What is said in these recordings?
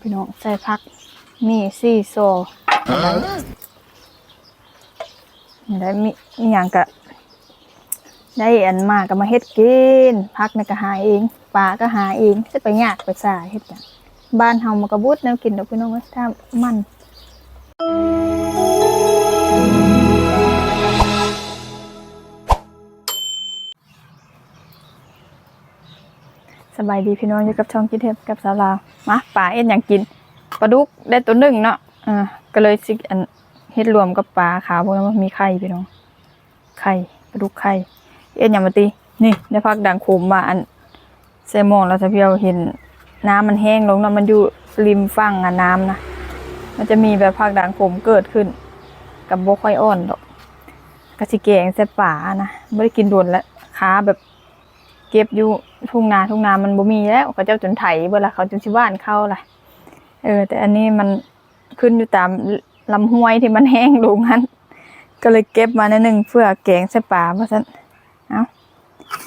ພີ່ນ້ອງ ໃສ່ຜັກ ມີສີ່ຊໍ່ ໄດ້ ມີອີ່ຫຍັງກະໄດ້ ອັນມາກະມາເຮັດກິນ ຜັກນີ້ກະຫາເອງ ປາກະຫາເອງ ຊິໄປຍາກໄປສາເຮັດຫຍັງ ບ້ານເຮົາມັນກະບໍ່ອຶດແນວກິນດອກພີ່ນ້ອງເອີຍ ຖ້າມັນ ສະບາຍດີພີ່ນ້ອງ ຢູ່ກັບຊ່ອງກິນເຮັດກັບສາວລາວ ມາ ປາເຮັດຫຍັງກິນ ປາດຸກໄດ້ໂຕໜຶ່ງເນາະ ເອີ ກະເລີຍຊິ ອັນ ເຮັດລວມກັບປາຂາວ ເພາະວ່າມີໄຂ່ພີ່ນ້ອງ ໄຂ່ ປາດຸກໄຂ່ ເຮັດຫຍັງມາຕິ ນີ້ ໄດ້ຜັກດັງຂົມມາ ອັນ ໃສ່ໝໍ້ແລ້ວ ສາວພຽວເຫັນນ້ຳມັນແຫ້ງລົງເນາະ ມັນຢູ່ລິມຝັ່ງ ອັນ ນ້ຳນະ ມັນຈະມີແບບຜັກດັງຂົມເກີດຂຶ້ນ ກະບໍ່ຄ່ອຍອ່ອນດອກ ກະຊິແກງໃສ່ປານະ ບໍ່ໄດ້ກິນດົນແລ້ວ ຄາແບບ ເກັບຢູ່ທົ່ງນາ ທົ່ງນາມັນບໍ່ມີແລ້ວ ເຂົາເຈົ້າຈົນໄຖເບິດລະ ເຂົາຈົນຊິຫວ່ານເຂົ້າລະ ເອີ ແຕ່ອັນນີ້ມັນຂຶ້ນຢູ່ຕາມລຳຫ້ວຍທີ່ມັນແຫ້ງລົງຫັ້ນ ກະເລີຍເກັບມາໜ້ອຍໜຶ່ງເພື່ອແກງໃສ່ປາວ່າຊັ້ນ ເອົາ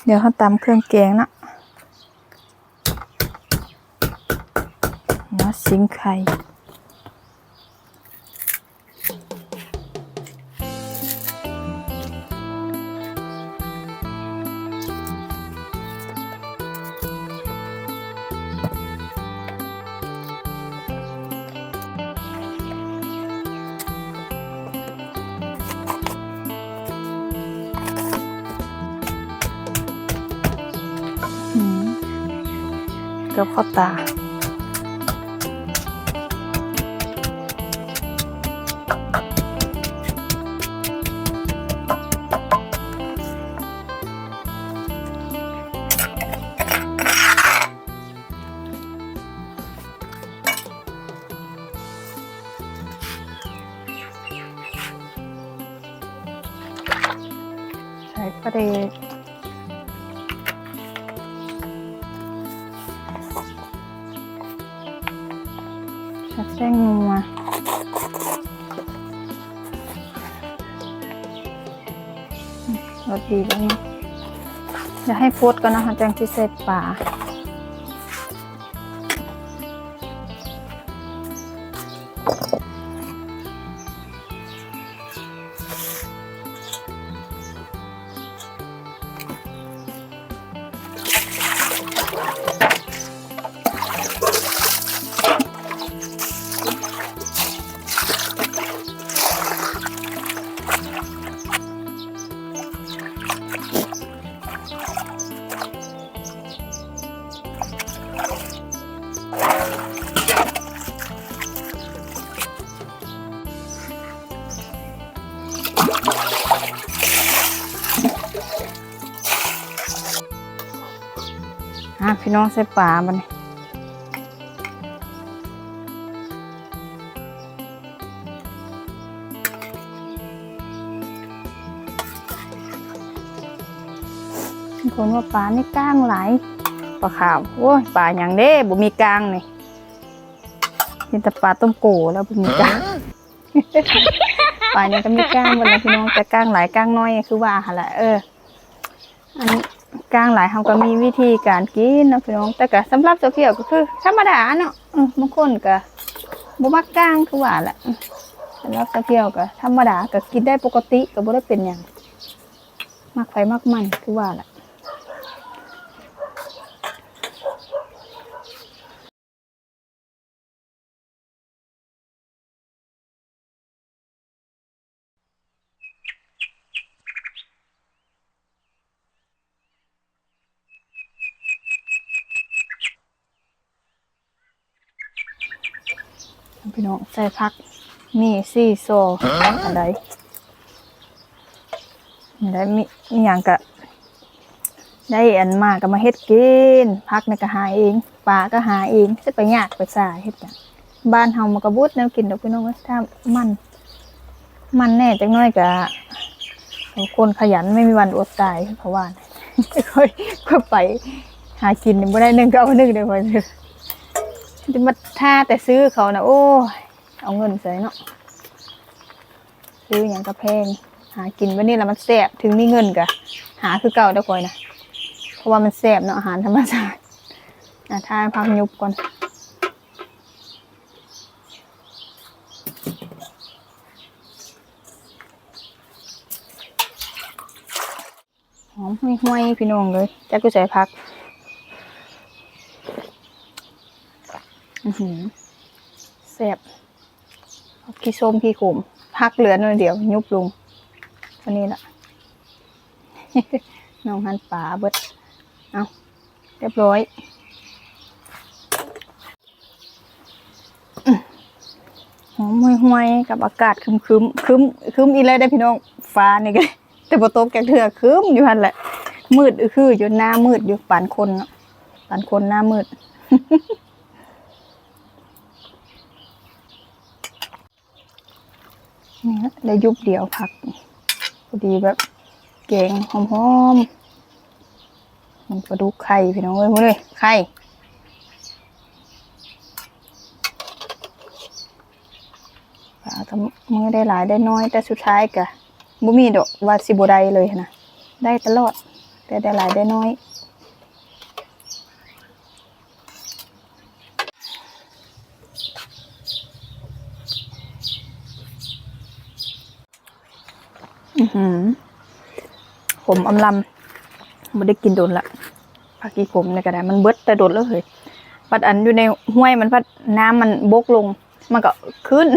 ດຽວເຮົາຕຳເຄື່ອງແກງເນາະ ຫົວສິງໄຄ ອືມ ເກືອບເຂົ້າຕາ ໃສ່ປາແດກ ໃສ່ແປ້ງນົວ ລົດດີແລ້ວເນາະ ດຽວໃຫ້ຟົດກ່ອນເນາະ ເຮົາຈັ່ງຊິໃສ່ປາ. ອ່າ ພີ່ນ້ອງ ໃສ່ປາບັດນີ້ ຄົນວ່າປານີ້ກ້າງຫຼາຍ ປາຂາວ ໂອ້ຍ ປາຫຍັງເດ້ ບໍ່ມີກ້າງນີ້ ມີແຕ່ປາຕົ້ມໂກແລ້ວບໍ່ມີກ້າງ. ປາຫຍັງກະມີກ້າງໝົດລະພີ່ນ້ອງ ແຕ່ກ້າງຫຼາຍກ້າງໜ້ອຍຄືວ່າຫັ້ນລະ ເອີ ອັນກ້າງຫຼາຍເຮົາກະມີວິທີການກິນເນາະພີ່ນ້ອງ ແຕ່ກະສຳລັບສາວພຽວກະຄືທຳມະດາເນາະ ເອີ ບາງຄົນກະບໍ່ມັກກ້າງຄືວ່າລະ ສຳລັບສາວພຽວກະທຳມະດາ ກະກິນໄດ້ປົກກະຕິ ກະບໍ່ໄດ້ເປັນຫຍັງ ມັກໃຜມັກມັນຄືວ່າລະ. ພີ່ນ້ອງ ໃສ່ຜັກ ມີສີ່ຊໍ່ ອັນໃດ ໄດ້ ມີອີ່ຫຍັງກະໄດ້ ອັນມາກະມາເຮັດກິນ ຜັກນີ້ກະຫາເອງ ປາກະຫາເອງ ຊິໄປຍາກໄປສາເຮັດຫຍັງ ບ້ານເຮົາມັນກະບໍ່ອຶດແນວກິນດອກພີ່ນ້ອງເອີຍ ຖ້າມັນ ມັນແດ່ຈັກໜ້ອຍກະ ຄົນຂະຫຍັນໄມ່ມີວັນອົດຕາຍ ເຂົາວ່າ ຂ້ອຍ ຂ້ອຍໄປຫາກິນນີ້ບໍ່ໄດ້ໜຶ່ງກະເອົາໜຶ່ງເດີ ຂ້ອຍ ຈະມາຖ້າແຕ່ຊື້ເຂົານະ ໂອ້ຍ ເອົາເງິນໃສເນາະ ຊື້ຫຍັງກະແພງ ຫາກິນແບບນີ້ລະມັນແຊບ ເຖິງມີເງິນກະຫາຄືເກົ່າເດີຂ້ອຍນະ ເພາະວ່າມັນແຊບເນາະ ອາຫານທຳມະຊາດ ອ່າ ຖ້າໃຫ້ຜັກຫຍຸບກ່ອນ. ຫອມຫ່ວຍໆ ພີ່ນ້ອງເອີຍ ຈັກຢູ່ໃສຜັກ. ອືຫື ແຊບ. ຂີ້ສົ້ມຂີ້ຂົມ ຫັກເຫຼືອໜ້ອຍດຽວ ຍຸບລົງເທົ່ານີ້ລະ. ນ້ອງຫັນປາເບິດ. ເອົາ ຮຽບຮ້ອຍ. ຫອມຫ່ວຍໆ ກັບອາກາດຄຶ້ມໆ ຄຶ້ມ ຄຶ້ມອີກແລ້ວເດ້ພີ່ນ້ອງ. ຟ້ານີ້ກໍ ແຕ່ບໍ່ຕົກຈັກເທື່ອ ຄຶ້ມຢູ່ຫັ້ນແຫຼະ. ມືດອືຄືຢູ່ ໜ້າມືດຢູ່ ປານຄົນເນາະ ປານຄົນໜ້າມືດ. ນີ້ລະ ໄດ້ຍຸບດຽວຜັກ ພໍດີແບບແກງຫອມໆ. ມັນປາດຸກໄຂ່ພີ່ນ້ອງເອີຍ ພຸ້ນເດີ ໄຂ່ ປາກໍມື້ໄດ້ຫຼາຍໄດ້ໜ້ອຍ ແຕ່ສຸດທ້າຍກໍບໍ່ມີດອກວ່າຊິບໍ່ໄດ້ເລີຍຫັ້ນນະ ໄດ້ຕະຫຼອດ ແຕ່ໄດ້ຫຼາຍໄດ້ໜ້ອຍ. ອືຫື ຂົມອຳລຳ ບໍ່ໄດ້ກິນດົນລະ ຜັກຂີ້ຂົມນີ້ກໍໄດ້ ມັນເບິດແຕ່ດົນແລ້ວເຮີ້ຍ. ບັດອັນຢູ່ໃນຫ້ວຍມັນພັດ ນ້ຳມັນບົກລົງ ມັນກໍຂຶ້ນ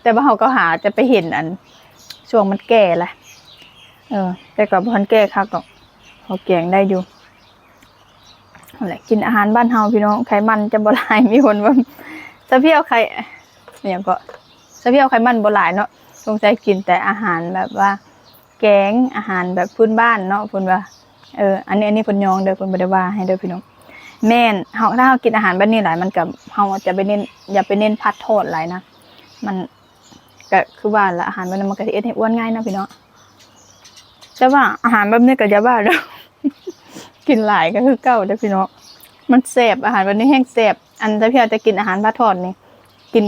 ແຕ່ວ່າເຮົາກໍຫາຈະໄປເຫັນອັນຊ່ວງມັນແກ່ລະ ເອີ ແຕ່ກໍບໍ່ທັນແກ່ຄັກດອກ ເຮົາແກງໄດ້ຢູ່. ຫັ້ນແຫຼະ ກິນອາຫານບ້ານເຮົາພີ່ນ້ອງ ໄຂມັນຈະບໍ່ຫຼາຍ ມີຄົນວ່າ ສາວພຽວໄຂ ອີຫຍັງເກາະ ສາວພຽວໄຂມັນບໍ່ຫຼາຍເນາະ ສົງໄສກິນແຕ່ອາຫານແບບວ່າແກງ ອາຫານແບບພື້ນບ້ານເນາະ ເພິ່ນວ່າ. ເອີ ອັນນີ້ ອັນນີ້ເພິ່ນຍ້ອງເດີ ເພິ່ນບໍ່ໄດ້ວ່າໃຫ້ເດີພີ່ນ້ອງ. ແມ່ນ ເຮົາ ຖ້າເຮົາກິນອາຫານແບບນີ້ຫຼາຍ ມັນກໍ ເຮົາຈະໄປເນັ້ນ ຢ່າໄປເນັ້ນຜັດທອດຫຼາຍນະ ມັນ ກໍຄືວ່າລະ ອາຫານແບບນັ້ນມັນກໍຊິເຮັດໃຫ້ອ້ວນງ່າຍເນາະພີ່ນ້ອງ. ແຕ່ວ່າອາຫານແບບນີ້ກໍຢ່າວ່າເດີ ກິນຫຼາຍກໍຄືເກົ່າເດີພີ່ນ້ອງ ມັນແຊບ ອາຫານແບບນີ້ແຮງແຊບ. ອັນ ສາວພຽວຈະກິນອາຫານຜັດທອດນີ້ ກິນ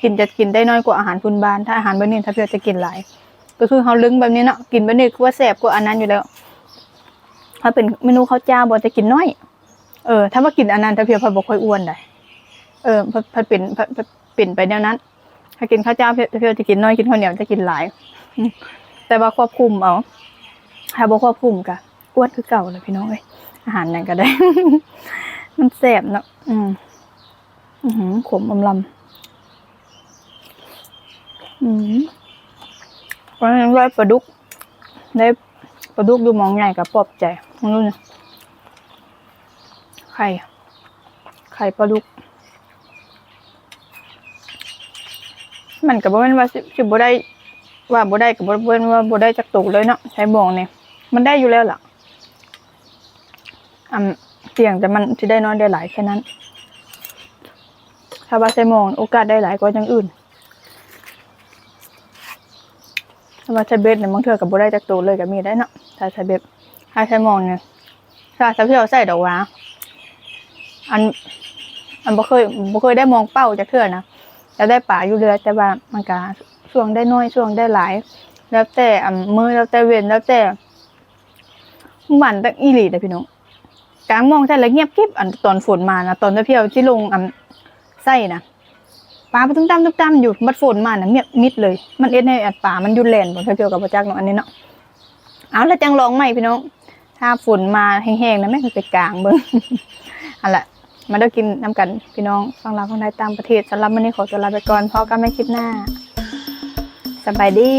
ກິນ ຈະກິນໄດ້ໜ້ອຍກວ່າອາຫານພື້ນບ້ານ ຖ້າອາຫານແບບນີ້ສາວພຽວຈະກິນຫຼາຍ ກໍຄືເຮົາລຶ້ງແບບນີ້ເນາະ ກິນແບບນີ້ຄືວ່າແຊບກວ່າອັນນັ້ນຢູ່ແລ້ວ. ຖ້າເປັນເມນູເຂົ້າຈ້າວບໍ່ ຈະກິນໜ້ອຍ ເອີ ຖ້າວ່າກິນອັນນັ້ນ ສາວພຽວພັດບໍ່ຄ່ອຍອ້ວນໃດ ເອີ ພັດ ພັດເປັນ ພັດ ພັດເປັນໄປແນວນັ້ນ. ຖ້າກິນເຂົ້າຈ້າວ ພຽວ ພຽວຈະກິນໜ້ອຍ ກິນເຂົ້າໜຽວຈະກິນຫຼາຍ ອືມ ແຕ່ວ່າຄວບຄຸມເອົາ ຖ້າບໍ່ຄວບຄຸມກະອ້ວນຄືເກົ່າແຫຼະພີ່ນ້ອງເອີຍ ອາຫານຫຍັງກະໄດ້ ມັນແຊບເນາະ. ອືມ ອືຫື ຂົມອຳລຳ ອືມ ວັນນີ້ໄດ້ປາດຸກ ໄດ້ປາດຸກຢູ່ໝ່ອງໃຫຍ່ກະປອບໃຈ ເບິ່ງດູນີ້ ໄຂ່ ໄຂ່ປາດຸກ ມັນກໍບໍ່ແມ່ນວ່າຊິ ຊິບໍ່ໄດ້ ວ່າບໍ່ໄດ້ກໍບໍ່ ບໍ່ແມ່ນວ່າບໍ່ໄດ້ຈັກໂຕເລີຍເນາະ ໄຊມອງນີ້ ມັນໄດ້ຢູ່ແລ້ວລະ ອັນ ພຽງແຕ່ມັນຊິໄດ້ນ້ອຍໄດ້ຫຼາຍແຄ່ນັ້ນ ຖ້າວ່າໄຊມອງໂອກາດໄດ້ຫຼາຍກວ່າຢ່າງອື່ນ. ແຕ່ວ່າໄຊເບັດນີ້ບາງເທື່ອກໍບໍ່ໄດ້ຈັກໂຕເລີຍກໍມີໄດ໋ເນາະ ຖ້າໄຊເບັດ ຖ້າໄຊມອງນີ້ ຖ້າ ຖ້າສາວພຽວໃສ່ດອກຫວ່າ ອັນ ອັນບໍ່ເຄີຍ ບໍ່ເຄີຍໄດ້ມອງເປົ້າຈັກເທື່ອນະ ແລ້ວໄດ້ປາຢູ່ເລື້ອຍ ແຕ່ວ່າມັນກະຊ່ວງໄດ້ໜ້ອຍ ຊ່ວງໄດ້ຫຼາຍ ແລ້ວແຕ່ ອັນ ມື້ ແລ້ວແຕ່ເວັນ ແລ້ວແຕ່ຫວັນ ອີ່ຫຼີເດ້ພີ່ນ້ອງ. ກາງມອງໃສ່ລະງຽບກິບ ອັນຕອນຝົນມານະ ຕອນສາວພຽວຊິລົງ ອັນ ໃສ່ນະ ປາປະຕຸ້ມຕາມຕຸ້ມຕາມຢູ່ ບັດຝົນມານະ ງຽບມິດເລີຍ ມັນເຮັດໃຫ້ ອັນ ປາມັນຢຸດແລ່ນບໍ່ ສາວພຽວກໍບໍ່ຈັກເນາະ ອັນນີ້ເນາະ. ເອົາ ແລ້ວຈັ່ງລອງໃໝ່ພີ່ນ້ອງ ຖ້າຝົນມາແຮງໆນະ ແມ່ນໄປກາງເບິ່ງ ຫັ້ນລະ ມາເດີກິນນຳກັນພີ່ນ້ອງ ຝັ່ງລາວ ຝັ່ງໄທ ຕ່າງປະເທດ. ສຳລັບມື້ນີ້ຂໍຕົວລາໄປກ່ອນ ພໍ້ກັນໃໝ່ຄລິບໜ້າ ສະບາຍດີ.